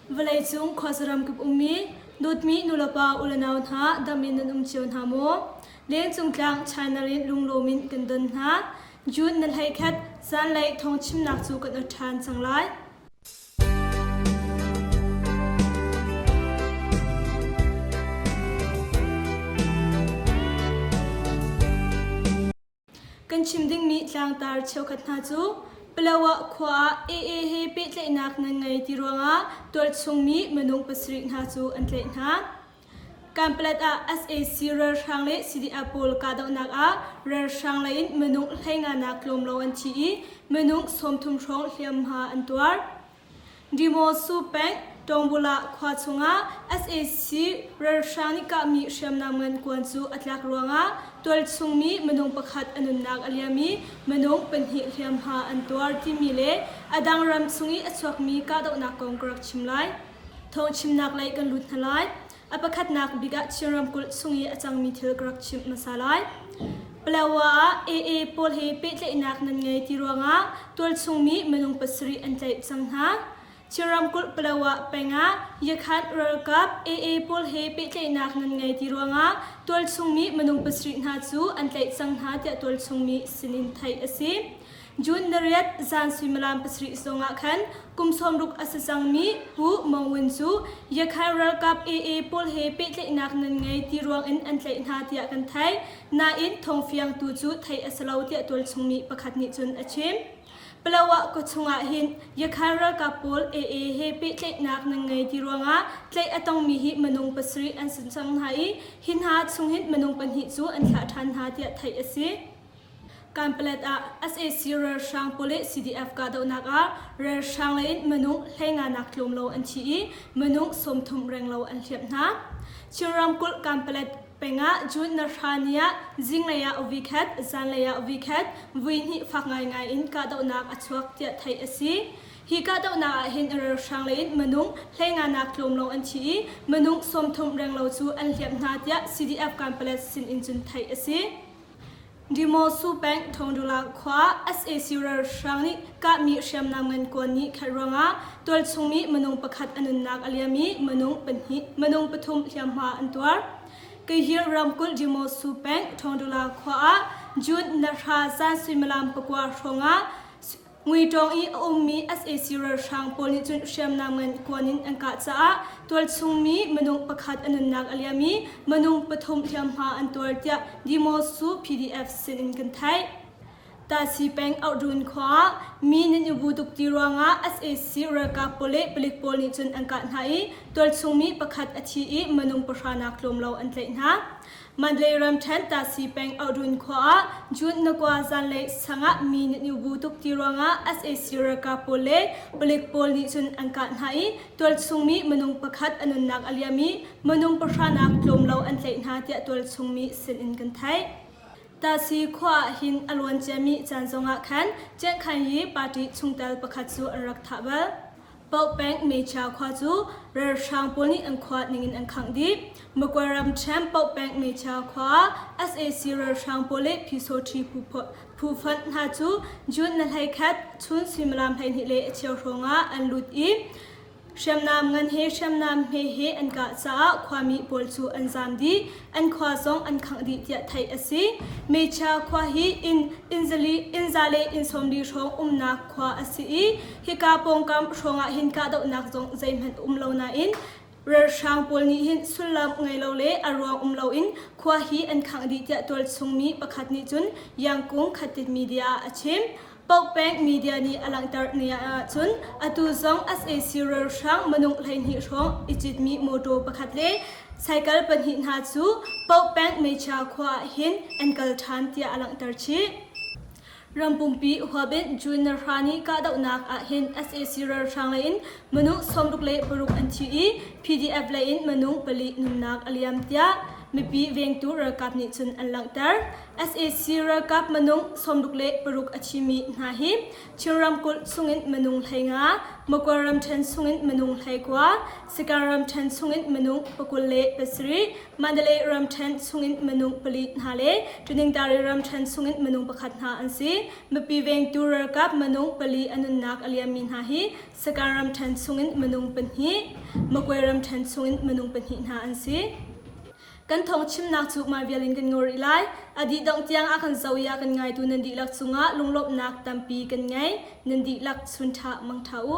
Vawleicung khuasaram kip ummi dawtmi nulepa ulenau hna dam in nan um cio hna maw? Lengcung tlang China in lunglawm in kan don hna. June na 11 zanlei thawngchimnak cu kan ot ṭhan cang lai. Kan chim dingmi tlangtar cheukhat hna cu Palawa khua ah AA he pehtlaihnak nan ngei ti ruangah tualchungmi minung pasarih hna cu an tlaih hna. Kanpalet ah sac ralhrang le CDF pawl kahdohnak ah ralhrang lei in minung 15 nak tlawm lo an thi i minung 30 hrawng hliamhma an tuar. Dimosu peng Tawngbula khua chungah sac ralhrang nih kahmi hriamnam ngan kuan cu a tlak ruangah tualchungmi minung pakhat a nunnak a liam i minung pahnih hliamhma an tuar timi le a dang ram chung i a chuakmi kahdohnak kong ka rak chim lai. Thawngchimnak lei kan lut hna lai. A pakhatnak bik ah Chin ramkulh chung i a cangmi thil ka rak chimh hmasa lai. Palawa ah AA pawl he pehtlaihnak nan ngei ti ruangah tualchungmi minung pasarih an tlaih cang hna. Chin ramkulh Palawa peng ah Yakhan ralkap AA pawl he pehtlaihnak nan ngei ti ruangah tualchungmi minung pasarih hna cu an tlaih cang hna tiah tualchungmi sinin theih a si. June nariat zan suimilam pasarih zongah khan kum 60 a si cangmi Pu Mong Win cu Yakhai ralkap AA pawl he pehtlaihnak nan ngei ti ruangin an tlaih hna tiah kan theih. Nain thawngfiang tu cu theih a si lo tiah tualchungmi pakhat nih cun a chim. Palawa khuachung ah hin Yakhai ralkap pawl AA he pehtlaihnak nan ngei ti ruangah tlaih a tongmi hi minung pasarih an si cang hna i hi hna chung hin minung pahnih cu an thlah ṭhan hna tiah theih a si. Kanpalet ah sac ralhrang pawl le CDF kahdohnak ah ralhrang lei in minung 15 nak tlawm lo an thi i minung 30 renglo an hliamh hna. Chin ramkulh Kanpalet peng ah June na hra ni ah zinglei ah vikhat, zanlei ah vikhat, vui hnih fak ngaingai in kahdohnak a chuak tiah theih a si. Hi kahdohnak ah hin ralhrang lei in minung 15 nak tlawm lo an thi i minung 30 renglo cu an hliamh hna tiah CDF Kanpalet sin in cun theih a si. Dimosu peng Thongdula khua sac ralhrang nih kahmi hriamnam ngan kuan nih khat ruangah tualchungmi minung pakhat a nunnak a liam i minung pahnih minung pathum hliamhma an tuar. Kayir ramkulh Dimosu peng Thongdula khua ah June nahra zan suimilam pakua hrawngah Muitawng i a ummi sac ralhrang pawl nih cun hriamnam ngan kuan in an kah caah tualchungmi minung pakhat a nunnak a liam i minung pathum hliamhma an tuar tiah Dimosu PDF sin in kan theih. Tasi peng Auhdun khua ah mi nan i bu tuk ti ruangah sac ralkap pawl le palik pawl nih cun an kah hna i tualchungmi pakhat a thi i minung pahra nak tlawm lo an tlaih hna. Mandalay ramṭhen Tasi peng Audun khua ah June nakua zanlei sangah mi nih bu tuk ti ruangah sac ralkap pawl le palik pawl nih cun an kah hna i tualchungmi minung pakhat a nunnak a liam i minung pahra nak tlawm lo an tlaih hna tiah tualchungmi sinin kan theih. Tasi khua ah hin a luan ciami caan zongah khan Ciankhanyi party chungtel pakhat cu an rak thah bal. Paukpeng Mecha khua cu ralhrang pawl nih an khua ningin an khangh dih. Magway ramṭhen Paukpeng Mecha khua ah sac ralhrang pawl le Pyisoṭhi phu fonh hna cu June na 11 chun suimilam 12 le a cheu hrawngah an lut i hriamnam ngan he hriamnam hme he an kah caah khuami pawl cu an zaam dih. An khua zong an khangh dih tiah theih a si. Mecha khua hi inn inn inn za le inn 40 hrawng umnak khua a si i hika pawngkam hrawngah hin kahdohnak zong zeihmanh um lo nain ralhrang pawl nih hin sullam ngei lo le a ruang um loin khua hi an khangh dih tiah tualchungmi pakhat nih cun Yangkung Khatit Media ah a chim. Paukpeng media nih a langhter ni ahcun atu zong sac ralhrang minung 12 hrawng i citmi mawṭaw pakhat le cycle pahnih hna cu Paukpeng Mecha khua ah hin an kal ṭhan tiah a langhter chih. Rampumpi huapin June nahra ni kahdohnak ah hin sac ralhrang lei in minung 66 an thi i PDF lei in minung pali nunnak a liam tiah. mipi vengtu ralkap nih cun an langhter. Sac ralkap minung 66 a thimi hna hi Chin ramkulh chungin minung 15, Makwa ramṭhen chungin minung 19, Sagaing ramṭhen chungin minung 27, Mandalay ramṭhen chungin minung pali hna le Taningtari ramṭhen chungin minung pakhat hna an si. Mipi vengtu ralkap minung pali a nunnak a liammi hna hi Sagaing ramṭhen chungin minung pahnih, Magway ramṭhen chungin minung pahnih hna an si. Kan thawngchimnak cu mah vial in kan ngol rih lai. A dih dongh tiang a kan zoh i a kan ngaitu nan dihlak cungah lunglawmhnak tampi kan ngei. Nan dihlak chun ṭha mangṭha u.